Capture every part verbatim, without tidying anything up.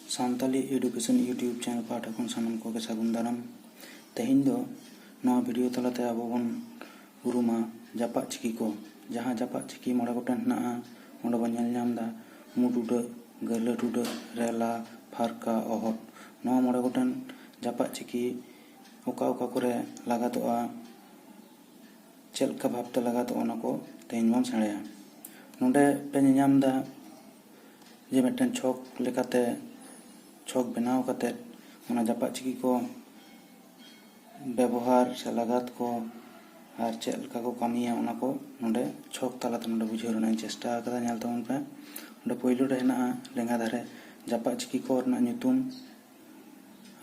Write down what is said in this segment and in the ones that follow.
Santali Education YouTube channel ᱯᱟᱦᱴᱟ ᱠᱷᱚᱱ ᱥᱟᱱᱟᱢ ᱠᱚᱜᱮ ᱥᱟᱹᱜᱩᱱ ᱫᱟᱨᱟᱢ᱾ ᱛᱮᱦᱮᱧ ᱫᱚ ᱱᱚᱣᱟ video ᱛᱟᱞᱟᱛᱮ ᱟᱵᱚ ᱵᱚᱱ ᱩᱨᱩᱢᱟ ᱡᱟᱯᱟᱜ ᱪᱤᱠᱤ ᱠᱚ, ᱡᱟᱦᱟᱸ ᱡᱟᱯᱟᱜ ᱪᱤᱠᱤ ᱢᱚᱬᱮ ᱜᱚᱴᱮᱱ ᱦᱮᱱᱟᱜᱼᱟ᱾ ᱚᱸᱰᱮ ᱵᱚᱱ ᱧᱮᱞ ᱧᱟᱢ ᱮᱫᱟ ᱢᱩ ᱴᱩᱰᱟᱹᱜ, ᱜᱟᱹᱦᱞᱟᱹ ᱴᱩᱰᱟᱹᱜ, ᱨᱮᱞᱟ, ᱯᱷᱟᱨᱠᱟ, ᱚᱦᱚᱫ᱾ ᱱᱚᱣᱟ ᱢᱚᱬᱮ ᱜᱚᱴᱮᱱ ᱡᱟᱯᱟᱜ ᱪᱤᱠᱤ ᱚᱠᱟ ᱚᱠᱟ ᱠᱚᱨᱮ ᱞᱟᱜᱟᱛᱚᱜᱼᱟ, ᱪᱮᱫ ᱞᱮᱠᱟ ᱵᱷᱟᱵᱽᱛᱮ ᱞᱟᱜᱟᱛᱚᱜᱼᱟ, ᱚᱱᱟ ᱠᱚ ᱛᱮᱦᱮᱧ ᱵᱚᱱ ᱥᱮᱬᱟᱭᱟ᱾ ᱱᱚᱰᱮ ᱯᱮ ᱧᱮᱧᱟᱢ ᱮᱫᱟ ᱡᱮ ᱢᱤᱫᱴᱮᱱ ᱪᱷᱚᱠ ᱞᱮᱠᱟᱛᱮ, ᱪᱷᱚᱠ ᱵᱮᱱᱟᱣ ᱠᱟᱛᱮ ᱚᱱᱟ ᱡᱟᱯᱟᱜ ᱪᱤᱠᱤ ᱠᱚ ᱵᱮᱵᱚᱦᱟᱨ ᱥᱮ ᱞᱟᱜᱟᱛ ᱠᱚ ᱟᱨ ᱪᱮᱫ ᱞᱮᱠᱟ ᱠᱚ ᱠᱟᱹᱢᱤᱭᱟ, ᱚᱱᱟ ᱠᱚ ᱱᱚᱰᱮ ᱪᱷᱚᱠ ᱛᱟᱞᱟᱛᱮ ᱱᱚᱰᱮ ᱵᱩᱡᱷᱟᱹᱣ ᱨᱮᱱᱟᱜ ᱤᱧ ᱪᱮᱥᱴᱟ ᱟᱠᱟᱫᱟ᱾ ᱧᱮᱞ ᱛᱟᱵᱚᱱ ᱯᱮ, ᱚᱸᱰᱮ ᱯᱳᱭᱞᱳ ᱨᱮ ᱦᱮᱱᱟᱜᱼᱟ ᱞᱮᱸᱜᱟ ᱫᱷᱟᱨᱮ ᱡᱟᱯᱟᱜ ᱪᱤᱠᱤ ᱠᱚ ᱨᱮᱱᱟᱜ ᱧᱩᱛᱩᱢ,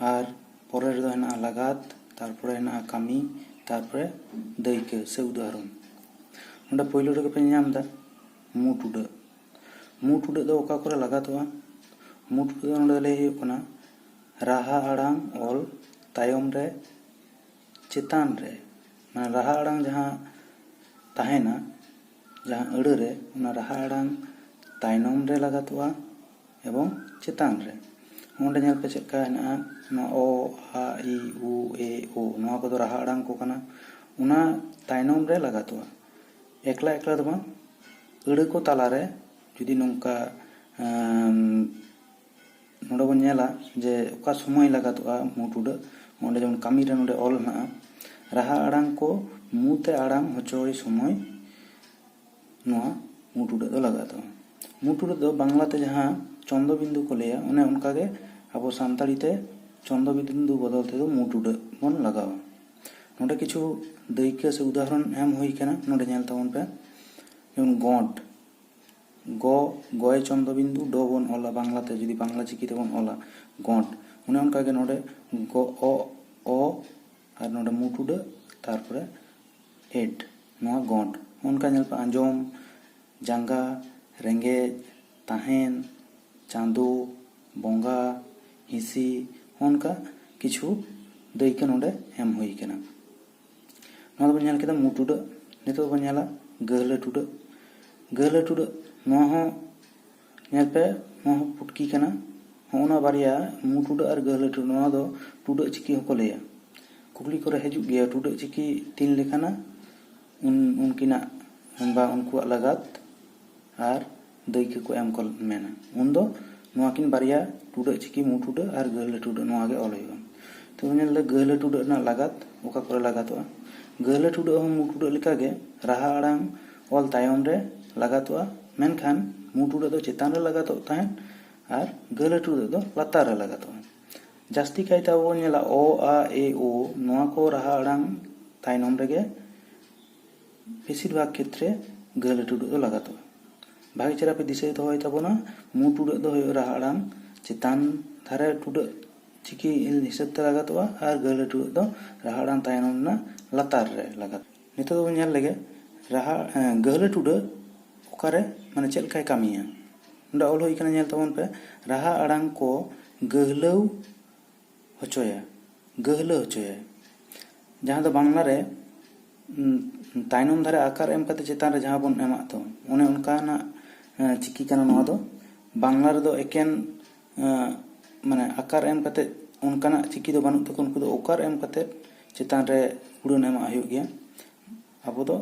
ᱟᱨ ᱯᱚᱨᱮ ᱨᱮᱫᱚ ᱦᱮᱱᱟᱜᱼᱟ ᱞᱟᱜᱟᱛ, ᱛᱟᱨᱯᱚᱨᱮ ᱦᱮᱱᱟᱜᱼᱟ ᱠᱟᱹᱢᱤ, ᱛᱟᱨᱯᱚᱨᱮ ᱫᱟᱹᱭᱠᱟᱹ ᱥᱮ ᱩᱫᱟᱦᱚᱨᱚᱱ᱾ ᱱᱚᱰᱮ ᱯᱳᱭᱞᱳ ᱨᱮᱜᱮ ᱯᱮ ᱧᱟᱢ ᱮᱫᱟ ᱢᱩ ᱴᱩᱰᱟᱹᱜ᱾ ᱢᱩ ᱴᱩᱰᱟᱹᱜ ᱫᱚ ᱚᱠᱟ ᱠᱚᱨᱮ ᱞᱟᱜᱟᱛᱚᱜᱼᱟ? ᱢᱩ ᱴᱩᱰᱟᱹᱜ ᱫᱚ ᱱᱚᱰᱮ ᱞᱟᱹᱭ ᱦᱩᱭᱩᱜ ᱠᱟᱱᱟ ᱨᱟᱦᱟ ᱟᱲᱟᱝ ᱚᱞ ᱛᱟᱭᱚᱢ ᱨᱮ ᱪᱮᱛᱟᱱ ᱨᱮ, ᱢᱟᱱᱮ ᱨᱟᱦᱟ ᱟᱲᱟᱝ ᱡᱟᱦᱟᱸ ᱛᱟᱦᱮᱱᱟ, ᱡᱟᱦᱟᱸ ᱟᱹᱲᱟᱹ ᱨᱮ, ᱚᱱᱟ ᱨᱟᱦᱟ ᱟᱲᱟᱝ ᱛᱟᱭᱱᱚᱢ ᱨᱮ ᱞᱟᱜᱟᱛᱚᱜᱼᱟ ᱮᱵᱚᱝ ᱪᱮᱛᱟᱱ ᱨᱮ᱾ ᱚᱸᱰᱮ ᱧᱮᱞ ᱯᱮ ᱪᱮᱫ ᱞᱮᱠᱟ ᱦᱮᱱᱟᱜᱼᱟ, ᱱᱚᱣᱟ ᱚ, ᱟ, ᱤ, ᱩ, ᱮ, ᱳ, ᱱᱚᱣᱟ ᱠᱚᱫᱚ ᱨᱟᱦᱟ ᱟᱲᱟᱝ ᱠᱚ ᱠᱟᱱᱟ᱾ ᱚᱱᱟ ᱛᱟᱭᱱᱚᱢ ᱨᱮ ᱞᱟᱜᱟᱛᱚᱜᱼᱟ, ᱮᱠᱞᱟ ᱮᱠᱞᱟ ᱫᱚ ᱵᱟᱝ᱾ ᱟᱹᱲᱟᱹ ᱠᱚ ᱛᱟᱞᱟᱨᱮ ᱡᱩᱫᱤ ᱱᱚᱝᱠᱟ, ᱮᱢ, ᱱᱚᱰᱮ ᱵᱚᱱ ᱧᱮᱞᱟ ᱡᱮ ᱚᱠᱟ ᱥᱚᱢᱚᱭ ᱞᱟᱜᱟᱛᱚᱜᱼᱟ ᱢᱩ ᱴᱩᱰᱟᱹᱜ, ᱚᱸᱰᱮ ᱡᱮᱢᱚᱱ ᱠᱟᱹᱢᱤ ᱨᱮ ᱱᱚᱰᱮ ᱚᱞ ᱦᱮᱱᱟᱜᱼᱟ, ᱨᱟᱦᱟ ᱟᱲᱟᱝ ᱠᱚ ᱢᱩ ᱛᱮ ᱟᱲᱟᱝ ᱦᱚᱪᱚᱭ ᱥᱚᱢᱚᱭ ᱱᱚᱣᱟ ᱢᱩ ᱴᱩᱰᱟᱹᱜ ᱫᱚ ᱞᱟᱜᱟᱛᱚᱜᱼᱟ᱾ ᱢᱩ ᱴᱩᱰᱟᱹᱜ ᱫᱚ ᱵᱟᱝᱞᱟ ᱛᱮ ᱡᱟᱦᱟᱸ ᱪᱚᱱᱫᱚ ᱵᱤᱱᱫᱩ ᱠᱚ ᱞᱟᱹᱭᱟ, ᱚᱱᱮ ᱚᱱᱠᱟ ᱜᱮ ᱟᱵᱚ ᱥᱟᱱᱛᱟᱲᱤ ᱛᱮ ᱪᱚᱱᱫᱚ ᱵᱤᱱᱫᱩ ᱵᱚᱫᱚᱞ ᱛᱮᱫᱚ ᱢᱩ ᱴᱩᱰᱟᱹᱜ ᱵᱚᱱ ᱞᱟᱜᱟᱣᱟ᱾ ᱱᱚᱰᱮ ᱠᱤᱪᱷᱩ ᱫᱟᱹᱭᱠᱟᱹ ᱥᱮ ᱩᱫᱟᱦᱚᱨᱚᱱ ᱮᱢ ᱦᱩᱭ ᱠᱟᱱᱟ, ᱱᱚᱰᱮ ᱧᱮᱞ ᱛᱟᱵᱚᱱ ᱯᱮ᱾ ᱡᱮᱢᱚᱱ ᱜᱚᱸᱰ, ᱜᱚ, ᱜᱚᱭ ᱪᱚᱱᱫᱚ ᱵᱤᱱᱫᱩ, ᱰᱚ ᱵᱚᱱ ᱚᱞᱟ ᱵᱟᱝᱞᱟᱛᱮ, ᱡᱩᱫᱤ ᱵᱟᱝᱞᱟ ᱪᱤᱠᱤ ᱛᱮᱵᱚᱱ ᱚᱞᱟ ᱜᱚᱸᱰ᱾ ᱚᱱᱮ ᱚᱱᱠᱟᱜᱮ ᱱᱚᱰᱮ ᱜᱚ, ᱚ, ᱚ, ᱟᱨ ᱱᱚᱰᱮ ᱢᱩ ᱴᱩᱰᱟᱹᱜ, ᱛᱟᱨᱯᱚᱨᱮ ᱮᱰ, ᱱᱚᱣᱟ ᱜᱚᱸᱰ᱾ ᱚᱱᱠᱟ ᱧᱮᱞ ᱯᱮ, ᱟᱸᱡᱚᱢ, ᱡᱟᱸᱜᱟ, ᱨᱮᱸᱜᱮᱡ, ᱛᱟᱦᱮᱱ, ᱪᱟᱸᱫᱳ, ᱵᱚᱸᱜᱟ, ᱦᱤᱸᱥᱤ, ᱚᱱᱠᱟ ᱠᱤᱪᱷᱩ ᱫᱟᱹᱭᱠᱟᱹ ᱱᱚᱰᱮ ᱮᱢ ᱦᱩᱭ ᱠᱟᱱᱟ᱾ ᱱᱚᱣᱟ ᱫᱚᱵᱚᱱ ᱧᱮᱞ ᱠᱮᱫᱟ ᱢᱩ ᱴᱩᱰᱟᱹᱜ᱾ ᱱᱤᱛᱚᱜ ᱵᱚᱱ ᱧᱮᱞᱟ ᱜᱟᱹᱦᱞᱟᱹ ᱴᱩᱰᱟᱹᱜ᱾ ᱜᱟᱹᱦᱞᱟᱹ ᱴᱩᱰᱟᱹᱜ, ᱱᱚᱣᱟ ᱦᱚᱸ ᱧᱮᱞ ᱯᱮ, ᱱᱚᱣᱟ ᱦᱚᱸ ᱯᱩᱴᱠᱤ ᱠᱟᱱᱟ᱾ ᱦᱚᱸᱜᱼᱚ ᱱᱟ ᱵᱟᱨᱭᱟ ᱢᱩ ᱴᱩᱰᱟᱹᱜ ᱟᱨ ᱜᱟᱹᱦᱞᱟᱹ ᱴᱩᱰᱟᱹᱜ, ᱱᱚᱣᱟ ᱫᱚ ᱴᱩᱰᱟᱹᱜ ᱪᱤᱠᱤ ᱦᱚᱸᱠᱚ ᱞᱟᱹᱭᱟ᱾ ᱠᱩᱠᱞᱤ ᱠᱚᱨᱮ ᱦᱤᱡᱩᱜ ᱜᱮᱭᱟ, ᱴᱩᱰᱟᱹᱜ ᱪᱤᱠᱤ ᱛᱤᱱ ᱞᱮᱠᱟᱱᱟ, ᱩᱱ ᱩᱱᱠᱤᱱᱟᱜ ᱵᱟ ᱩᱱᱠᱩᱣᱟᱜ ᱞᱟᱜᱟᱛ ᱟᱨ ᱫᱟᱹᱭᱠᱟᱹ ᱠᱚ ᱮᱢ ᱠᱚ ᱢᱮᱱᱟ, ᱩᱱᱫᱚ ᱱᱚᱣᱟ ᱠᱤᱱ ᱵᱟᱨᱭᱟ ᱴᱩᱰᱟᱹᱜ ᱪᱤᱠᱤ ᱢᱩ ᱴᱩᱰᱟᱹᱜ ᱟᱨ ᱜᱟᱹᱦᱞᱟᱹ ᱴᱩᱰᱟᱹᱜ ᱱᱚᱣᱟ ᱜᱮ ᱚᱞ ᱦᱩᱭᱩᱜᱼᱟ᱾ ᱛᱚᱵᱮ ᱧᱮᱞ ᱞᱮ ᱜᱟᱹᱦᱞᱟᱹ ᱴᱩᱰᱟᱹᱜ ᱨᱮᱱᱟᱜ ᱞᱟᱜᱟᱛ ᱚᱠᱟ ᱠᱚᱨᱮ ᱞᱟᱜᱟᱛᱚᱜᱼᱟ? ᱜᱟᱹᱦᱞᱟᱹ ᱴᱩᱰᱟᱹᱜ ᱦᱚᱸ ᱢᱩ ᱴᱩᱰᱟᱹᱜ ᱞᱮᱠᱟᱜᱮ ᱨᱟᱦᱟ ᱟᱲᱟᱝ ᱚᱞ ᱛᱟᱭᱚᱢ ᱨᱮ ᱞᱟᱜᱟᱛᱚᱜᱼᱟ, ᱢᱮᱱᱠᱷᱟᱱ ᱢᱩ ᱴᱩᱰᱟᱹᱜ ᱫᱚ ᱪᱮᱛᱟᱱ ᱨᱮ ᱞᱟᱜᱟᱛᱚᱜ ᱛᱟᱦᱮᱸᱫ ᱟᱨ ᱜᱟᱹᱦᱞᱟᱹ ᱴᱩᱰᱟᱹᱜ ᱫᱚ ᱞᱟᱛᱟᱨ ᱨᱮ ᱞᱟᱜᱟᱛᱚᱜᱼᱟ᱾ ᱡᱟᱹᱥᱛᱤ ᱠᱟᱭᱛᱮ ᱟᱵᱚ ᱵᱚᱱ ᱧᱮᱞᱟ ᱚ, ᱟ, ᱮ, ᱳ, ᱱᱚᱣᱟ ᱠᱚ ᱨᱟᱦᱟ ᱟᱲᱟᱝ ᱛᱟᱭᱱᱚᱢ ᱨᱮᱜᱮ ᱵᱮᱥᱤᱨ ᱵᱷᱟᱜᱽ ᱠᱷᱮᱛᱨᱮ ᱜᱟᱹᱦᱞᱟᱹ ᱴᱩᱰᱟᱹᱜ ᱫᱚ ᱞᱟᱜᱟᱛᱚᱜᱼᱟ᱾ ᱵᱷᱟᱜᱮ ᱪᱮᱦᱨᱟ ᱯᱮ ᱫᱤᱥᱟᱹᱭ ᱫᱚᱦᱚᱭ ᱛᱟᱵᱚᱱᱟ, ᱢᱩ ᱴᱩᱰᱟᱹᱜ ᱫᱚ ᱦᱩᱭᱩᱜᱼᱟ ᱨᱟᱦᱟ ᱟᱲᱟᱝ ᱪᱮᱛᱟᱱ ᱫᱷᱟᱨᱮ ᱴᱩᱰᱟᱹᱜ ᱪᱤᱠᱤ ᱦᱤᱥᱟᱹᱵ ᱛᱮ ᱞᱟᱜᱟᱛᱚᱜᱼᱟ ᱟᱨ ᱜᱟᱹᱦᱞᱟᱹ ᱴᱩᱰᱟᱹᱜ ᱫᱚ ᱨᱟᱦᱟ ᱟᱲᱟᱝ ᱛᱟᱭᱱᱚᱢ ᱨᱮᱱᱟᱜ ᱞᱟᱛᱟᱨ ᱨᱮ ᱞᱟᱜᱟᱛᱚᱜᱼᱟ᱾ ᱱᱤᱛᱚᱜ ᱫᱚᱵᱚᱱ ᱧᱮᱞ ᱞᱮᱜᱮ ᱨᱟᱦᱟ, ᱮᱸ, ᱜᱟᱹᱦᱞᱟᱹ ᱴᱩᱰᱟᱹᱜ ᱚᱠᱟᱨᱮ, ᱢᱟᱱᱮ ᱪᱮᱫ ᱞᱮᱠᱟᱭ ᱠᱟᱹᱢᱤᱭᱟ᱾ ᱚᱸᱰᱮ ᱚᱞ ᱦᱩᱭ ᱠᱟᱱᱟ, ᱧᱮᱞ ᱛᱟᱵᱚᱱ ᱯᱮ, ᱨᱟᱦᱟ ᱟᱲᱟᱝ ᱠᱚ ᱜᱟᱹᱦᱞᱟᱹᱣ ᱦᱚᱪᱚᱭᱟ, ᱜᱟᱹᱦᱞᱟᱹ ᱦᱚᱪᱚᱭᱟ, ᱡᱟᱦᱟᱸ ᱫᱚ ᱵᱟᱝᱞᱟ ᱨᱮ, ᱩᱸ, ᱛᱟᱭᱱᱚᱢ ᱫᱷᱟᱨᱮ ᱟᱠᱟᱨ ᱮᱢ ᱠᱟᱛᱮ ᱪᱮᱛᱟᱱ ᱨᱮ ᱡᱟᱦᱟᱸ ᱵᱚᱱ ᱮᱢᱟᱜ ᱫᱚ, ᱚᱱᱮ ᱚᱱᱠᱟᱱᱟᱜ, ᱮᱸ, ᱪᱤᱠᱤ ᱠᱟᱱᱟ ᱱᱚᱣᱟ ᱫᱚ᱾ ᱵᱟᱝᱞᱟ ᱨᱮᱫᱚ ᱮᱠᱮᱱ, ᱮᱸ, ᱢᱟᱱᱮ ᱟᱠᱟᱨ ᱮᱢ ᱠᱟᱛᱮ ᱚᱱᱠᱟᱱᱟᱜ ᱪᱤᱠᱤ ᱫᱚ ᱵᱟᱹᱱᱩᱜ ᱛᱟᱠᱚ, ᱩᱱᱠᱩ ᱫᱚ ᱚᱠᱟᱨ ᱮᱢ ᱠᱟᱛᱮ ᱪᱮᱛᱟᱱ ᱨᱮ ᱩᱰᱟᱹᱱ ᱮᱢᱟᱜ ᱦᱩᱭᱩᱜ ᱜᱮᱭᱟ᱾ ᱟᱵᱚ ᱫᱚ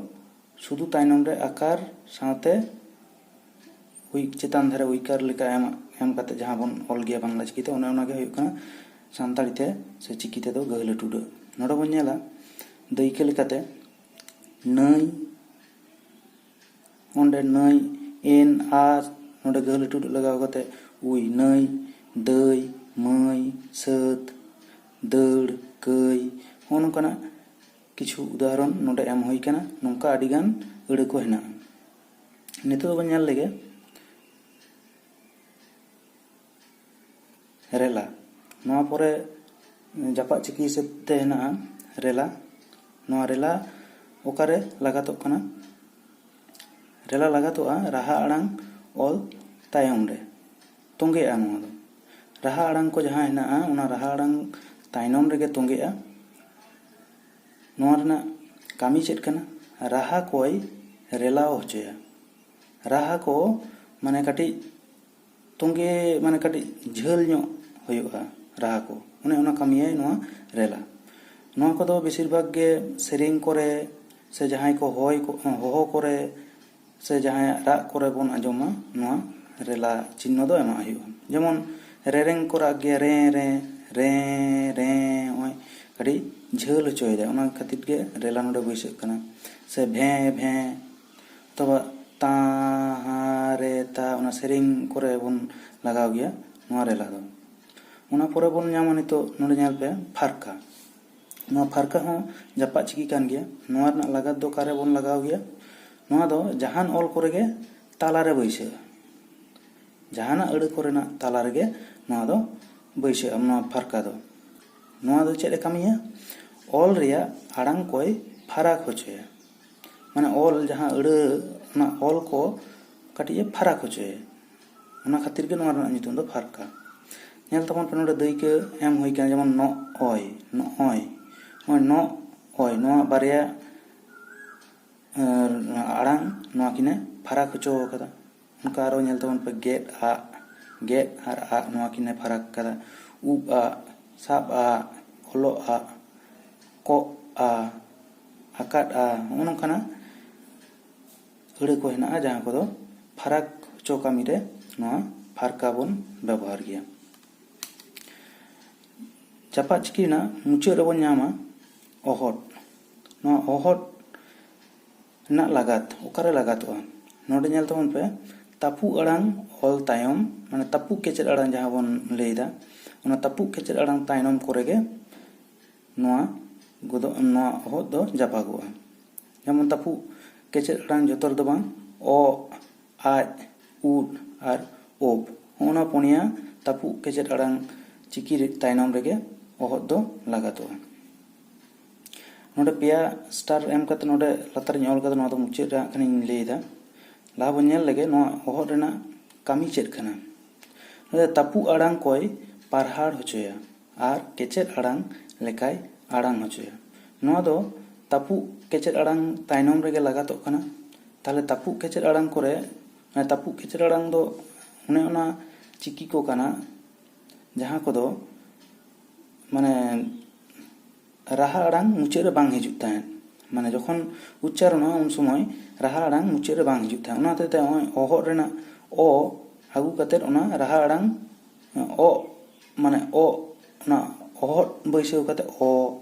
ᱥᱩᱫᱷᱩ ᱛᱟᱭᱱᱚᱢ ᱨᱮ ᱟᱠᱟᱨ ᱥᱟᱶᱛᱮ ᱩᱭ-, ᱪᱮᱛᱟᱱ ᱫᱷᱟᱨᱮ ᱩᱭᱠᱟᱨ ᱞᱮᱠᱟ ᱮᱢ, ᱮᱢ ᱠᱟᱛᱮ ᱡᱟᱦᱟᱸ ᱵᱚᱱ ᱚᱞ ᱜᱮᱭᱟ ᱵᱟᱝᱞᱟ ᱪᱤᱠᱤᱛᱮ, ᱚᱱᱮ ᱚᱱᱟᱜᱮ ᱦᱩᱭᱩᱜ ᱠᱟᱱᱟ ᱥᱟᱱᱛᱟᱲᱤ ᱛᱮ ᱥᱮ ᱪᱤᱠᱤ ᱛᱮᱫᱚ ᱜᱟᱹᱦᱞᱟᱹ ᱴᱩᱰᱟᱹᱜ᱾ ᱱᱚᱰᱮ ᱵᱚᱱ ᱧᱮᱞᱟ ᱫᱟᱹᱭᱠᱟᱹ ᱞᱮᱠᱟᱛᱮ ᱱᱟᱹᱭ, ᱚᱸᱰᱮ ᱱᱟᱹᱭ, ᱮᱱ, ᱟ, ᱱᱚᱰᱮ ᱜᱟᱹᱦᱞᱟᱹ ᱴᱩᱰᱟᱹᱜ ᱞᱟᱜᱟᱣ ᱠᱟᱛᱮ ᱩᱭ, ᱱᱟᱹᱭ, ᱫᱟᱹᱭ, ᱢᱟᱹᱭ, ᱥᱟᱹᱛ, ᱫᱟᱹᱲ, ᱠᱟᱹᱭ, ᱦᱚᱸᱜᱼᱚ ᱱᱚᱝᱠᱟᱱᱟᱜ ᱠᱤᱪᱷᱩ ᱩᱫᱟᱦᱚᱨᱚᱱ ᱱᱚᱰᱮ ᱮᱢ ᱦᱩᱭ ᱠᱟᱱᱟ᱾ ᱱᱚᱝᱠᱟ ᱟᱹᱰᱤᱜᱟᱱ ᱟᱹᱲᱟᱹ ᱠᱚ ᱦᱮᱱᱟᱜᱼᱟ᱾ ᱱᱤᱛᱚᱜ ᱫᱚᱵᱚᱱ ᱧᱮᱞ ᱞᱮᱜᱮ ᱨᱮᱞᱟ᱾ ᱱᱚᱣᱟ ᱯᱚᱨᱮ ᱡᱟᱯᱟᱜ ᱪᱤᱠᱤ ᱦᱤᱥᱟᱹᱵ ᱛᱮ ᱦᱮᱱᱟᱜᱼᱟ ᱨᱮᱞᱟ᱾ ᱱᱚᱣᱟ ᱨᱮᱞᱟ ᱚᱠᱟᱨᱮ ᱞᱟᱜᱟᱛᱚᱜ ᱠᱟᱱᱟ? ᱨᱮᱞᱟ ᱞᱟᱜᱟᱛᱚᱜᱼᱟ ᱨᱟᱦᱟ ᱟᱲᱟᱝ ᱚᱞ ᱛᱟᱭᱚᱢ ᱨᱮ, ᱛᱚᱸᱜᱮᱜᱼᱟ ᱱᱚᱣᱟ ᱫᱚ᱾ ᱨᱟᱦᱟ ᱟᱲᱟᱝ ᱠᱚ ᱡᱟᱦᱟᱸ ᱦᱮᱱᱟᱜᱼᱟ, ᱚᱱᱟ ᱨᱟᱦᱟ ᱟᱲᱟᱝ ᱛᱟᱭᱱᱚᱢ ᱨᱮᱜᱮ ᱛᱚᱸᱜᱮᱜᱼᱟ᱾ ᱱᱚᱣᱟ ᱨᱮᱱᱟᱜ ᱠᱟᱹᱢᱤ ᱪᱮᱫ ᱠᱟᱱᱟ? ᱨᱟᱦᱟ ᱠᱚᱭ ᱨᱮᱞᱟᱣ ᱦᱚᱪᱚᱭᱟ᱾ ᱨᱟᱦᱟ ᱠᱚ ᱢᱟᱱᱮ ᱠᱟᱹᱴᱤᱡ ᱛᱚᱸᱜᱮ ᱢᱟᱱᱮ ᱠᱟᱹᱴᱤᱡ ᱡᱷᱟᱹᱞ ᱧᱚᱜ ᱦᱩᱭᱩᱜᱼᱟ ᱨᱟᱦᱟ ᱠᱚ, ᱚᱱᱮ ᱚᱱᱟ ᱠᱟᱹᱢᱤᱭᱟᱭ ᱱᱚᱣᱟ ᱨᱮᱞᱟ᱾ ᱱᱚᱣᱟ ᱠᱚᱫᱚ ᱵᱮᱥᱤᱨ ᱵᱷᱟᱜᱽ ᱜᱮ ᱥᱮᱨᱮᱧ ᱠᱚᱨᱮ ᱥᱮ ᱡᱟᱦᱟᱸᱭ ᱠᱚ ᱦᱚᱭ ᱠᱚ, ᱦᱚᱦᱚ ᱠᱚᱨᱮ ᱥᱮ ᱡᱟᱦᱟᱸᱭᱟᱜ ᱨᱟᱜ ᱠᱚᱨᱮ ᱵᱚᱱ ᱟᱸᱡᱚᱢᱟ, ᱱᱚᱣᱟ ᱨᱮᱞᱟ ᱪᱤᱱᱦᱚ ᱫᱚ ᱮᱢᱟᱜ ᱦᱩᱭᱩᱜᱼᱟ᱾ ᱡᱮᱢᱚᱱ ᱨᱮᱨᱮᱝ ᱠᱚ ᱨᱟᱜ ᱜᱮᱭᱟ, ᱨᱮ ᱨᱮ ᱨᱮ ᱨᱮ, ᱱᱚᱜᱼᱚᱭ ᱠᱟᱹᱴᱤᱡ ᱡᱷᱟᱹᱞ ᱦᱚᱪᱚᱭᱮᱫᱟᱭ, ᱚᱱᱟ ᱠᱷᱟᱹᱛᱤᱨ ᱜᱮ ᱨᱮᱞᱟ ᱱᱚᱰᱮ ᱵᱟᱹᱭᱥᱟᱹᱜ ᱠᱟᱱᱟ᱾ ᱥᱮ ᱵᱷᱮᱸ ᱵᱷᱮᱸ, ᱚᱛᱷᱚᱵᱟ ᱛᱟ ᱦᱟ ᱨᱮ ᱛᱟ, ᱚᱱᱟ ᱥᱮᱨᱮᱧ ᱠᱚᱨᱮ ᱵᱚᱱ ᱞᱟᱜᱟᱣ ᱜᱮᱭᱟ ᱱᱚᱣᱟ ᱨᱮᱞᱟ ᱫᱚ᱾ ᱚᱱᱟ ᱯᱚᱨᱮ ᱵᱚᱱ ᱧᱟᱢᱟ ᱱᱤᱛᱚᱜ, ᱱᱚᱰᱮ ᱧᱮᱞ ᱯᱮ ᱯᱷᱟᱨᱠᱟ᱾ ᱱᱚᱣᱟ ᱯᱷᱟᱨᱠᱟ ᱦᱚᱸ ᱡᱟᱯᱟᱜ ᱪᱤᱠᱤ ᱠᱟᱱ ᱜᱮᱭᱟ᱾ ᱱᱚᱣᱟ ᱨᱮᱱᱟᱜ ᱞᱟᱜᱟᱛ ᱫᱚ ᱚᱠᱟᱨᱮ ᱵᱚᱱ ᱞᱟᱜᱟᱣ ᱜᱮᱭᱟ? ᱱᱚᱣᱟ ᱫᱚ ᱡᱟᱦᱟᱱ ᱚᱞ ᱠᱚᱨᱮ ᱜᱮ ᱛᱟᱞᱟᱨᱮ ᱵᱟᱹᱭᱥᱟᱹᱜᱼᱟ᱾ ᱡᱟᱦᱟᱱᱟᱜ ᱟᱹᱲᱟᱹ ᱠᱚᱨᱮᱱᱟᱜ ᱛᱟᱞᱟ ᱨᱮᱜᱮ ᱱᱚᱣᱟ ᱫᱚ ᱵᱟᱹᱭᱥᱟᱹᱜᱼᱟ, ᱱᱚᱣᱟ ᱯᱷᱟᱨᱠᱟ ᱫᱚ᱾ ᱱᱚᱣᱟ ᱫᱚ ᱪᱮᱫ ᱮ ᱠᱟᱹᱢᱤᱭᱟ? ᱚᱞ ᱨᱮᱭᱟᱜ ᱟᱲᱟᱝ ᱠᱚᱭ ᱯᱷᱟᱨᱟᱠ ᱦᱚᱪᱚᱭᱟ᱾ ᱢᱟᱱᱮ ᱚᱞ, ᱡᱟᱦᱟᱸ ᱟᱹᱲᱟᱹ, ᱚᱱᱟ ᱚᱞ ᱠᱚ ᱠᱟᱹᱴᱤᱡ ᱮ ᱯᱷᱟᱨᱟᱠ ᱦᱚᱪᱚᱭᱟ᱾ ᱚᱱᱟ ᱠᱷᱟᱹᱛᱤᱨ ᱜᱮ ᱱᱚᱣᱟ ᱨᱮᱱᱟᱜ ᱧᱩᱛᱩᱢ ᱫᱚ ᱯᱷᱟᱨᱠᱟ᱾ ᱧᱮᱞ ᱛᱟᱵᱚᱱ ᱯᱮ, ᱱᱚᱰᱮ ᱫᱟᱹᱭᱠᱟᱹ ᱮᱢ ᱦᱩᱭ ᱠᱟᱱᱟ, ᱡᱮᱢᱚᱱ ᱱᱚᱜᱼᱚᱭ, ᱱᱚᱜᱼᱚᱭ, ᱱᱚᱜᱼᱚᱭ, ᱱᱚᱜᱼᱚᱭ, ᱱᱚᱣᱟ ᱵᱟᱨᱭᱟ, ᱮᱸ, ᱟᱲᱟᱝ ᱱᱚᱣᱟ ᱠᱤᱱᱮ ᱯᱷᱟᱨᱟᱠ ᱦᱚᱪᱚ ᱟᱠᱟᱫᱟ᱾ ᱚᱱᱠᱟ ᱟᱨᱚ ᱧᱮᱞ ᱛᱟᱵᱚᱱ ᱯᱮ, ᱜᱮᱫ ᱟᱜ, ᱜᱮᱫ ᱟᱨ ᱟᱜ ᱱᱚᱣᱟ ᱠᱤᱱᱮ ᱯᱷᱟᱨᱟᱠ ᱟᱠᱟᱫᱟ᱾ ᱩᱵ ᱟᱜ, ᱥᱟᱵ ᱟᱜ, ᱚᱞᱚᱜ ᱟᱜ, ᱠᱚᱜ ᱟ, ᱟᱠᱟᱫ ᱟ, ᱱᱚᱜᱼᱚ ᱱᱚᱝᱠᱟᱱᱟᱜ ᱟᱹᱲᱟᱹ ᱠᱚ ᱦᱮᱱᱟᱜᱼᱟ, ᱡᱟᱦᱟᱸ ᱠᱚᱫᱚ ᱯᱷᱟᱨᱟᱠ ᱦᱚᱪᱚ ᱠᱟᱹᱢᱤ ᱨᱮ ᱱᱚᱣᱟ ᱯᱷᱟᱨᱠᱟ ᱵᱚᱱ ᱵᱮᱵᱚᱦᱟᱨ ᱜᱮᱭᱟ᱾ ᱡᱟᱯᱟᱜ ᱪᱤᱠᱤ ᱨᱮᱱᱟᱜ ᱢᱩᱪᱟᱹᱫ ᱨᱮᱵᱚᱱ ᱧᱟᱢᱟ ᱚᱦᱚᱫ᱾ ᱱᱚᱣᱟ ᱚᱦᱚᱫ ᱨᱮᱱᱟᱜ ᱞᱟᱜᱟᱛ, ᱚᱠᱟᱨᱮ ᱞᱟᱜᱟᱛᱚᱜᱼᱟ? ᱱᱚᱰᱮ ᱧᱮᱞ ᱛᱟᱵᱚᱱ ᱯᱮ, ᱛᱟᱹᱯᱩᱜ ᱟᱲᱟᱝ ᱚᱞ ᱛᱟᱭᱚᱢ, ᱢᱟᱱᱮ ᱛᱟᱹᱯᱩᱜ ᱠᱮᱪᱮᱫ ᱟᱲᱟᱝ ᱡᱟᱦᱟᱸ ᱵᱚᱱ ᱞᱟᱹᱭᱫᱟ, ᱚᱱᱟ ᱛᱟᱹᱯᱩᱜ ᱠᱮᱪᱮᱫ ᱟᱲᱟᱝ ᱛᱟᱭᱱᱚᱢ ᱠᱚᱨᱮ ᱜᱮ ᱱᱚᱣᱟ ᱜᱚᱫᱚᱜ, ᱱᱚᱣᱟ ᱚᱦᱚᱫ ᱫᱚ ᱡᱟᱯᱟᱜᱚᱜᱼᱟ᱾ ᱡᱮᱢᱚᱱ ᱛᱟᱹᱯᱩᱜ ᱠᱮᱪᱮᱫ ᱟᱲᱟᱝ ᱡᱷᱚᱛᱚ ᱨᱮᱫᱚ ᱵᱟᱝ, ᱚᱜ, ᱟᱡ, ᱩᱫ ᱟᱨ ᱳᱵ, ᱦᱚᱸᱜᱼᱚ ᱱᱚᱣᱟ ᱯᱩᱱᱭᱟ ᱛᱟᱹᱯᱩᱜ ᱠᱮᱪᱮᱫ ᱟᱲᱟᱝ ᱪᱤᱠᱤ ᱨᱮ ᱛᱟᱭᱱᱚᱢ ᱨᱮᱜᱮ ᱚᱦᱚᱫ ᱫᱚ ᱞᱟᱜᱟᱛᱚᱜᱼᱟ᱾ ᱱᱚᱰᱮ ᱯᱮᱭᱟ ᱥᱴᱟᱨ ᱮᱢ ᱠᱟᱛᱮ ᱱᱚᱰᱮ ᱞᱟᱛᱟᱨ ᱨᱤᱧ ᱚᱞ ᱠᱟᱫᱟ, ᱱᱚᱣᱟ ᱫᱚ ᱢᱩᱪᱟᱹᱫ ᱨᱮ ᱦᱟᱸᱜ ᱠᱷᱟᱱᱤᱧ ᱞᱟᱹᱭᱫᱟ᱾ ᱞᱟᱦᱟ ᱵᱚᱱ ᱧᱮᱞ ᱞᱮᱜᱮ ᱱᱚᱣᱟ ᱚᱦᱚᱫ ᱨᱮᱱᱟᱜ ᱠᱟᱹᱢᱤ ᱪᱮᱫ ᱠᱟᱱᱟ᱾ ᱱᱚᱰᱮ ᱛᱟᱹᱯᱩᱜ ᱟᱲᱟᱝ ᱠᱚᱭ ᱯᱟᱨᱦᱟᱲ ᱦᱚᱪᱚᱭᱟ ᱟᱨ ᱠᱮᱪᱮᱫ ᱟᱲᱟᱝ ᱞᱮᱠᱟᱭ ᱟᱲᱟᱝ ᱦᱚᱪᱚᱭᱟ᱾ ᱱᱚᱣᱟ ᱫᱚ ᱛᱟᱹᱯᱩᱜ ᱠᱮᱪᱮᱫ ᱟᱲᱟᱝ ᱛᱟᱭᱱᱚᱢ ᱨᱮᱜᱮ ᱞᱟᱜᱟᱛᱚᱜ ᱠᱟᱱᱟ᱾ ᱛᱟᱦᱞᱮ ᱛᱟᱹᱯᱩᱜ ᱠᱮᱪᱮᱫ ᱟᱲᱟᱝ ᱠᱚᱨᱮ, ᱢᱟᱱᱮ ᱛᱟᱹᱯᱩᱜ ᱠᱮᱪᱮᱫ ᱟᱲᱟᱝ ᱫᱚ ᱚᱱᱮ ᱚᱱᱟ ᱪᱤᱠᱤ ᱠᱚ ᱠᱟᱱᱟ, ᱡᱟᱦᱟᱸ ᱠᱚᱫᱚ ᱢᱟᱱᱮ ᱨᱟᱦᱟ ᱟᱲᱟᱝ ᱢᱩᱪᱟᱹᱫ ᱨᱮ ᱵᱟᱝ ᱦᱤᱡᱩᱜ ᱛᱟᱦᱮᱸᱫ᱾ ᱢᱟᱱᱮ ᱡᱚᱠᱷᱚᱱ ᱩᱪᱪᱟᱨᱚᱱᱚᱜᱼᱟ, ᱩᱱ ᱥᱚᱢᱚᱭ ᱨᱟᱦᱟ ᱟᱲᱟᱝ ᱢᱩᱪᱟᱹᱫ ᱨᱮ ᱵᱟᱝ ᱦᱤᱡᱩᱜ ᱛᱟᱦᱮᱸᱫ᱾ ᱚᱱᱟ ᱦᱚᱛᱮᱡ ᱛᱮ ᱱᱚᱜᱼᱚᱭ ᱚᱦᱚᱫ ᱨᱮᱱᱟᱜ ᱚ ᱟᱹᱜᱩ ᱠᱟᱛᱮᱫ ᱚᱱᱟ ᱨᱟᱦᱟ ᱟᱲᱟᱝ ᱚ, ᱢᱟᱱᱮ ᱚ, ᱚᱱᱟ ᱚᱦᱚᱫ ᱵᱟᱹᱭᱥᱟᱹᱣ ᱠᱟᱛᱮᱫ ᱚ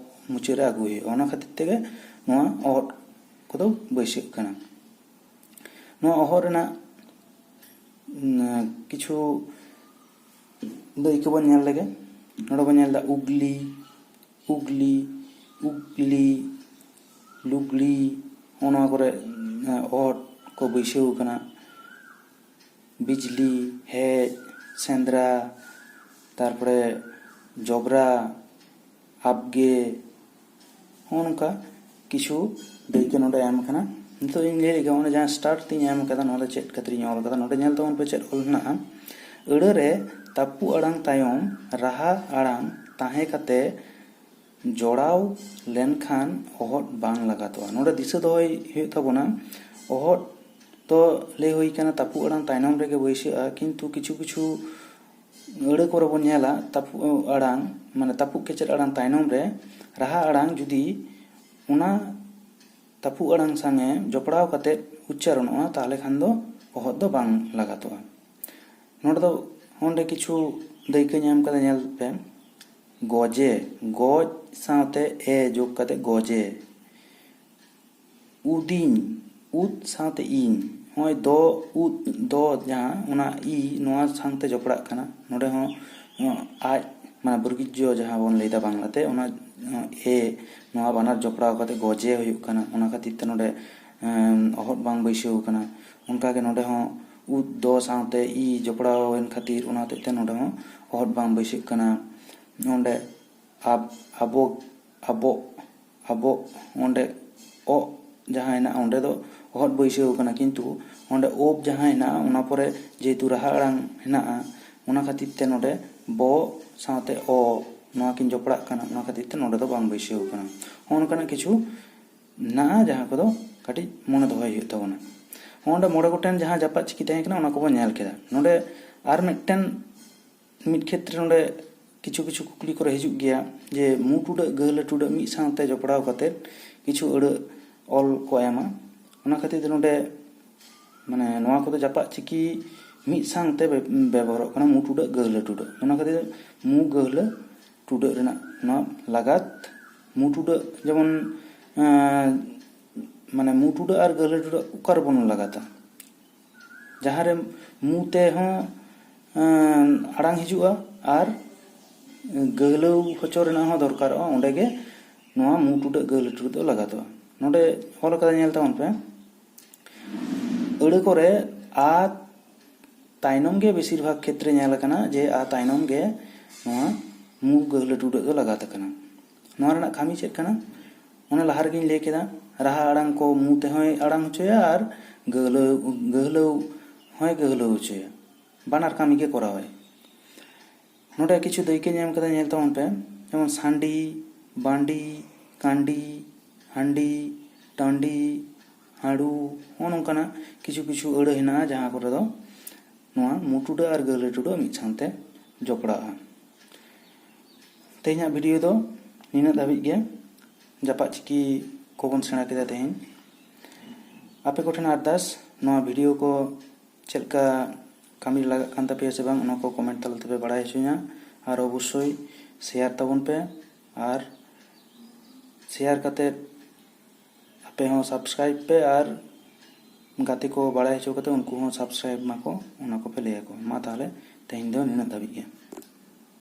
ᱢᱩᱪᱟᱹᱫ ᱨᱮ ᱟᱹᱜᱩᱭ ᱦᱩᱭᱩᱜᱼᱟ᱾ ᱚᱱᱟ ᱠᱷᱟᱹᱛᱤᱨ ᱛᱮᱜᱮ ᱱᱚᱣᱟ ᱚᱦᱚᱫ ᱠᱚᱫᱚ ᱵᱟᱹᱭᱥᱟᱹᱜ ᱠᱟᱱᱟ᱾ ᱱᱚᱣᱟ ᱚᱦᱚᱫ ᱨᱮᱱᱟᱜ, ᱩᱢ, ᱠᱤᱪᱷᱩ ᱫᱟᱹᱭᱠᱟᱹ ᱵᱚᱱ ᱧᱮᱞ ᱞᱮᱜᱮ᱾ ᱱᱚᱰᱮ ᱵᱚᱱ ᱧᱮᱞ ᱮᱫᱟ ᱩᱜᱽᱞᱤ, ᱩᱜᱽᱞᱤ, ᱩᱜᱽᱞᱤ, ᱞᱩᱜᱽᱞᱤ, ᱦᱚᱸᱜᱼᱚ ᱱᱚᱣᱟ ᱠᱚᱨᱮ, ᱮᱸ, ᱚᱦᱚᱫ ᱠᱚ ᱵᱟᱹᱭᱥᱟᱹᱣ ᱠᱟᱱᱟ᱾ ᱵᱤᱡᱽᱞᱤ, ᱦᱮᱡ, ᱥᱮᱸᱫᱽᱨᱟ, ᱛᱟᱨᱯᱚᱨᱮ ᱡᱚᱵᱽᱨᱟ, ᱟᱵᱽᱜᱮ, ᱦᱚᱸᱜᱼᱚ ᱱᱚᱝᱠᱟ ᱠᱤᱪᱷᱩ ᱫᱟᱹᱭᱠᱟᱹ ᱱᱚᱰᱮ ᱮᱢ ᱠᱟᱱᱟ᱾ ᱱᱤᱛᱚᱜ ᱤᱧ ᱞᱟᱹᱭ ᱞᱮᱜᱮ, ᱚᱱᱮ ᱡᱟᱦᱟᱸ start ᱛᱤᱧ ᱮᱢ ᱠᱟᱫᱟ, ᱱᱚᱣᱟ ᱫᱚ ᱪᱮᱫ ᱠᱷᱟᱹᱛᱤᱨᱤᱧ ᱚᱞ ᱠᱟᱫᱟ, ᱱᱚᱰᱮ ᱧᱮᱞ ᱛᱟᱵᱚᱱ ᱯᱮ ᱪᱮᱫ ᱚᱞ ᱦᱮᱱᱟᱜᱼᱟ᱾ ᱟᱹᱲᱟᱹ ᱨᱮ ᱛᱟᱹᱯᱩ ᱟᱲᱟᱝ ᱛᱟᱭᱚᱢ ᱨᱟᱦᱟ ᱟᱲᱟᱝ ᱛᱟᱦᱮᱸ ᱠᱟᱛᱮ ᱡᱚᱲᱟᱣ ᱞᱮᱱᱠᱷᱟᱱ ᱚᱦᱚᱫ ᱵᱟᱝ ᱞᱟᱜᱟᱛᱚᱜᱼᱟ᱾ ᱱᱚᱰᱮ ᱫᱤᱥᱟᱹ ᱫᱚᱦᱚᱭ ᱦᱩᱭᱩᱜ ᱛᱟᱵᱚᱱᱟ, ᱚᱦᱚᱫ ᱫᱚ ᱞᱟᱹᱭ ᱦᱩᱭ ᱠᱟᱱᱟ ᱛᱟᱹᱯᱩ ᱟᱲᱟᱝ ᱛᱟᱭᱱᱚᱢ ᱨᱮᱜᱮ ᱵᱟᱹᱭᱥᱟᱹᱜᱼᱟ, ᱠᱤᱱᱛᱩ ᱠᱤᱪᱷᱩ ᱠᱤᱪᱷᱩ ᱟᱹᱲᱟᱹ ᱠᱚᱨᱮ ᱵᱚᱱ ᱧᱮᱞᱟ ᱛᱟᱹᱯᱩ ᱟᱲᱟᱝ, ᱢᱟᱱᱮ ᱛᱟᱹᱯᱩ ᱠᱮᱪᱮᱫ ᱟᱲᱟᱝ ᱛᱟᱭᱱᱚᱢ ᱨᱮ ᱨᱟᱦᱟ ᱟᱲᱟᱝ ᱡᱩᱫᱤ ᱚᱱᱟ ᱛᱟᱹᱯᱩ ᱟᱲᱟᱝ ᱥᱟᱝ ᱮ ᱡᱚᱯᱲᱟᱣ ᱠᱟᱛᱮᱫ ᱩᱪᱪᱟᱨᱚᱱᱚᱜᱼᱟ, ᱛᱟᱦᱚᱞᱮ ᱠᱷᱟᱱ ᱫᱚ ᱚᱦᱚᱫ ᱫᱚ ᱵᱟᱝ ᱞᱟᱜᱟᱛᱚᱜᱼᱟ᱾ ᱱᱚᱰᱮ ᱫᱚ, ᱚᱸᱰᱮ ᱠᱤᱪᱷᱩ ᱫᱟᱹᱭᱠᱟᱹᱧ ᱮᱢ ᱠᱟᱫᱟ, ᱧᱮᱞ ᱯᱮ᱾ ᱜᱚᱡᱮ, ᱜᱚᱡ ᱥᱟᱶᱛᱮ ᱮ ᱡᱳᱜᱽ ᱠᱟᱛᱮ ᱜᱚᱡᱮ᱾ ᱩᱫᱤᱧ, ᱩᱫ ᱥᱟᱶᱛᱮ ᱤᱧ, ᱱᱚᱜᱼᱚᱭ ᱫᱚ, ᱩᱫ, ᱫᱚ ᱡᱟᱦᱟᱸ, ᱚᱱᱟ ᱤ ᱱᱚᱣᱟ ᱥᱟᱶᱛᱮ ᱡᱚᱯᱲᱟᱜ ᱠᱟᱱᱟ᱾ ᱱᱚᱰᱮ ᱦᱚᱸ, ᱟᱡ, ᱢᱟᱱᱮ ᱵᱚᱨᱜᱤᱡᱽᱡᱚ ᱡᱟᱦᱟᱸ ᱵᱚᱱ ᱞᱟᱹᱭᱫᱟ ᱵᱟᱝᱞᱟᱛᱮ, ᱚᱱᱟ ᱮ, ᱱᱚᱣᱟ ᱵᱟᱱᱟᱨ ᱡᱚᱯᱲᱟᱣ ᱠᱟᱛᱮ ᱜᱚᱡᱮ ᱦᱩᱭᱩᱜ ᱠᱟᱱᱟ᱾ ᱚᱱᱟ ᱠᱷᱟᱹᱛᱤᱨ ᱛᱮ ᱱᱚᱰᱮ, ᱮᱸ, ᱚᱦᱚᱫ ᱵᱟᱝ ᱵᱟᱹᱭᱥᱟᱹᱣ ᱠᱟᱱᱟ᱾ ᱚᱱᱠᱟᱜᱮ ᱱᱚᱰᱮ ᱦᱚᱸ ᱩᱫ ᱫᱚ ᱥᱟᱶᱛᱮ ᱤ ᱡᱚᱯᱲᱟᱣ ᱮᱱ ᱠᱷᱟᱹᱛᱤᱨ, ᱚᱱᱟ ᱦᱚᱛᱮᱡ ᱛᱮ ᱱᱚᱰᱮ ᱦᱚᱸ ᱚᱦᱚᱫ ᱵᱟᱝ ᱵᱟᱹᱭᱥᱟᱹᱜ ᱠᱟᱱᱟ᱾ ᱱᱚᱰᱮ ᱟᱵ-, ᱟᱵᱚ, ᱟᱵᱚ, ᱟᱵᱚ, ᱚᱸᱰᱮ ᱚᱜ ᱡᱟᱦᱟᱸ ᱦᱮᱱᱟᱜᱼᱟ, ᱚᱸᱰᱮ ᱫᱚ ᱚᱦᱚᱫ ᱵᱟᱹᱭᱥᱟᱹᱣ ᱠᱟᱱᱟ, ᱠᱤᱱᱛᱩ ᱚᱸᱰᱮ ᱳᱵ ᱡᱟᱦᱟᱸ ᱦᱮᱱᱟᱜᱼᱟ, ᱚᱱᱟ ᱯᱚᱨᱮ ᱡᱮᱦᱮᱛᱩ ᱨᱟᱦᱟ ᱟᱲᱟᱝ ᱦᱮᱱᱟᱜᱼᱟ, ᱚᱱᱟ ᱠᱷᱟᱹᱛᱤᱨ ᱛᱮ ᱱᱚᱰᱮ ᱵᱚ ᱥᱟᱶᱛᱮ ᱚ, ᱱᱚᱣᱟ ᱠᱤᱱ ᱡᱚᱯᱲᱟᱜ ᱠᱟᱱᱟ, ᱚᱱᱟ ᱠᱷᱟᱹᱛᱤᱨ ᱛᱮ ᱱᱚᱰᱮ ᱫᱚ ᱵᱟᱝ ᱵᱟᱹᱭᱥᱟᱹᱣ ᱠᱟᱱᱟ᱾ ᱦᱚᱸᱜᱼᱚ ᱱᱚᱝᱠᱟᱱᱟᱜ ᱠᱤᱪᱷᱩ ᱢᱮᱱᱟᱜᱼᱟ, ᱡᱟᱦᱟᱸ ᱠᱚᱫᱚ ᱠᱟᱹᱴᱤᱡ ᱢᱚᱱᱮ ᱫᱚᱦᱚᱭ ᱦᱩᱭᱩᱜ ᱛᱟᱵᱚᱱᱟ᱾ ᱚᱸᱰᱮ ᱢᱚᱬᱮ ᱜᱚᱴᱮᱱ ᱡᱟᱦᱟᱸ ᱡᱟᱯᱟᱜ ᱪᱤᱠᱤ ᱛᱟᱦᱮᱸ ᱠᱟᱱᱟ, ᱚᱱᱟ ᱠᱚᱵᱚᱱ ᱧᱮᱞ ᱠᱮᱫᱟ᱾ ᱱᱚᱰᱮ ᱟᱨ ᱢᱤᱫᱴᱮᱱ, ᱢᱤᱫ ᱠᱷᱮᱛᱨᱮ ᱱᱚᱰᱮ ᱠᱤᱪᱷᱩ ᱠᱤᱪᱷᱩ ᱠᱩᱠᱞᱤ ᱠᱚᱨᱮ ᱦᱤᱡᱩᱜ ᱜᱮᱭᱟ ᱡᱮ ᱢᱩ ᱴᱩᱰᱟᱹᱜ ᱜᱟᱹᱦᱞᱟᱹ ᱴᱩᱰᱟᱹᱜ ᱢᱤᱫ ᱥᱟᱶᱛᱮ ᱡᱚᱯᱲᱟᱣ ᱠᱟᱛᱮ ᱠᱤᱪᱷᱩ ᱟᱹᱲᱟᱹ ᱚᱞ ᱠᱚ ᱮᱢᱟ᱾ ᱚᱱᱟ ᱠᱷᱟᱹᱛᱤᱨ ᱛᱮ ᱱᱚᱰᱮ ᱢᱟᱱᱮ ᱱᱚᱣᱟ ᱠᱚᱫᱚ ᱡᱟᱯᱟᱜ ᱪᱤᱠᱤ ᱢᱤᱫ ᱥᱟᱶᱛᱮ ᱵᱮ- ᱵᱮᱵᱚᱦᱟᱨᱚᱜ ᱠᱟᱱᱟ, ᱢᱩ ᱴᱩᱰᱟᱹᱜ ᱜᱟᱹᱦᱞᱟᱹ ᱴᱩᱰᱟᱹᱜ᱾ ᱚᱱᱟ ᱠᱷᱟᱹᱛᱤᱨ ᱢᱩ ᱜᱟᱹᱦᱞᱟᱹ ᱴᱩᱰᱟᱹᱜ ᱨᱮᱱᱟᱜ ᱱᱚᱣᱟ ᱞᱟᱜᱟᱛ, ᱢᱩ ᱴᱩᱰᱟᱹᱜ ᱡᱮᱢᱚᱱ ᱮᱸ, ᱢᱟᱱᱮ ᱢᱩ ᱴᱩᱰᱟᱹᱜ ᱟᱨ ᱜᱟᱹᱦᱞᱟᱹ ᱴᱩᱰᱟᱹᱜ ᱚᱠᱟ ᱨᱮᱵᱚᱱ ᱞᱟᱜᱟᱛᱟ? ᱡᱟᱦᱟᱸ ᱨᱮ ᱢᱩ ᱛᱮᱦᱚᱸ ᱮᱸ, ᱟᱲᱟᱝ ᱦᱤᱡᱩᱜᱼᱟ ᱟᱨ ᱜᱟᱹᱦᱞᱟᱹᱣ ᱦᱚᱪᱚ ᱨᱮᱱᱟᱜ ᱦᱚᱸ ᱫᱚᱨᱠᱟᱨᱚᱜᱼᱟ, ᱚᱸᱰᱮ ᱜᱮ ᱱᱚᱣᱟ ᱢᱩ ᱴᱩᱰᱟᱹᱜ ᱜᱟᱹᱦᱞᱟᱹ ᱴᱩᱰᱟᱹᱜ ᱫᱚ ᱞᱟᱜᱟᱛᱚᱜᱼᱟ᱾ ᱱᱚᱰᱮ ᱚᱞ ᱟᱠᱟᱫᱟ, ᱧᱮᱞ ᱛᱟᱵᱚᱱ ᱯᱮ, ᱟᱹᱲᱟᱹ ᱠᱚᱨᱮ ᱟ ᱛᱟᱭᱱᱚᱢ ᱜᱮ ᱵᱮᱥᱤᱨ ᱵᱷᱟᱜᱽ ᱠᱷᱮᱛᱨᱮ ᱧᱮᱞ ᱟᱠᱟᱱᱟ ᱡᱮ ᱟ ᱛᱟᱭᱱᱚᱢ ᱜᱮ ᱱᱚᱣᱟ ᱢᱩ ᱜᱟᱹᱦᱞᱟᱹ ᱴᱩᱰᱟᱹᱜ ᱫᱚ ᱞᱟᱜᱟᱛ ᱟᱠᱟᱱᱟ᱾ ᱱᱚᱣᱟ ᱨᱮᱱᱟᱜ ᱠᱟᱹᱢᱤ ᱪᱮᱫ ᱠᱟᱱᱟ? ᱚᱱᱮ ᱞᱟᱦᱟ ᱨᱮᱜᱮᱧ ᱞᱟᱹᱭ ᱠᱮᱫᱟ, ᱨᱟᱦᱟ ᱟᱲᱟᱝ ᱠᱚ ᱢᱩ ᱛᱮᱦᱚᱸᱭ ᱟᱲᱟᱝ ᱦᱚᱪᱚᱭᱟ ᱟᱨ ᱜᱟᱹᱦᱞᱟᱹᱣ, ᱜᱟᱹᱦᱞᱟᱹᱣ ᱦᱚᱸᱭ ᱜᱟᱹᱦᱞᱟᱹᱣ ᱦᱚᱪᱚᱭᱟ᱾ ᱵᱟᱱᱟᱨ ᱠᱟᱹᱢᱤ ᱜᱮ ᱠᱚᱨᱟᱣᱟᱭ᱾ ᱱᱚᱰᱮ ᱠᱤᱪᱷᱩ ᱫᱟᱹᱭᱠᱟᱹᱧ ᱮᱢ ᱠᱟᱫᱟ, ᱧᱮᱞ ᱛᱟᱵᱚᱱ ᱯᱮ, ᱡᱮᱢᱚᱱ ᱥᱟᱺᱰᱤ, ᱵᱟᱺᱰᱤ, ᱠᱟᱺᱰᱤ, ᱦᱟᱺᱰᱤ, ᱴᱟᱺᱰᱤ, ᱦᱟᱹᱲᱩ, ᱱᱚᱜᱼᱚ ᱱᱚᱝᱠᱟᱱᱟᱜ ᱠᱤᱪᱷᱩ ᱠᱤᱪᱷᱩ ᱟᱹᱲᱟᱹ ᱦᱮᱱᱟᱜᱼᱟ, ᱡᱟᱦᱟᱸ ᱠᱚᱨᱮ ᱫᱚ ᱱᱚᱣᱟ ᱢᱩ ᱴᱩᱰᱟᱹᱜ ᱟᱨ ᱜᱟᱹᱦᱞᱟᱹ ᱴᱩᱰᱟᱹᱜ ᱢᱤᱫ ᱥᱟᱶᱛᱮ ᱡᱚᱯᱲᱟᱜᱼᱟ᱾ ᱛᱮᱦᱮᱧᱟᱜ ᱵᱷᱤᱰᱤᱭᱳ ᱫᱚ ᱱᱤᱱᱟᱹᱜ ᱫᱷᱟᱹᱵᱤᱡ ᱜᱮ᱾ ᱡᱟᱯᱟᱜ ᱪᱤᱠᱤ ᱠᱚᱵᱚᱱ ᱥᱮᱬᱟ ᱠᱮᱫᱟ ᱛᱮᱦᱮᱧ᱾ ᱟᱯᱮ ᱠᱚᱴᱷᱮᱱ ᱟᱨᱫᱟᱥ, ᱱᱚᱣᱟ ᱵᱷᱤᱰᱤᱭᱳ ᱠᱚ ᱪᱮᱫ ᱞᱮᱠᱟ ᱠᱟᱹᱢᱤ ᱨᱮ ᱞᱟᱜᱟᱜ ᱠᱟᱱ ᱛᱟᱯᱮᱭᱟ ᱥᱮ ᱵᱟᱝ, ᱚᱱᱟ ᱠᱚ ᱠᱚᱢᱮᱱᱴ ᱛᱟᱞᱟ ᱛᱮᱯᱮ ᱵᱟᱲᱟᱭ ᱦᱚᱪᱚᱧᱟ᱾ ᱟᱨ ᱚᱵᱚᱥᱥᱳᱭ ᱥᱮᱭᱟᱨ ᱛᱟᱵᱚᱱ ᱯᱮ, ᱟᱨ ᱥᱮᱭᱟᱨ ᱠᱟᱛᱮ ᱟᱯᱮ ᱦᱚᱸ ᱥᱟᱵᱥᱠᱨᱟᱭᱤᱵ ᱯᱮ, ᱟᱨ ᱜᱟᱛᱮ ᱠᱚ ᱵᱟᱲᱟᱭ ᱦᱚᱪᱚ ᱠᱟᱛᱮ ᱩᱱᱠᱩ ᱦᱚᱸ ᱥᱟᱵᱥᱠᱨᱟᱭᱤᱵ ᱢᱟᱠᱚ, ᱚᱱᱟ ᱠᱚᱯᱮ ᱞᱟᱹᱭ ᱟᱠᱚ᱾ ᱢᱟ ᱛᱟᱦᱚᱞᱮ ᱛᱮᱦᱮᱧ ᱫᱚ ᱱᱤᱱᱟᱹᱜ ᱫᱷᱟᱹᱵᱤᱡ ᱜᱮ᱾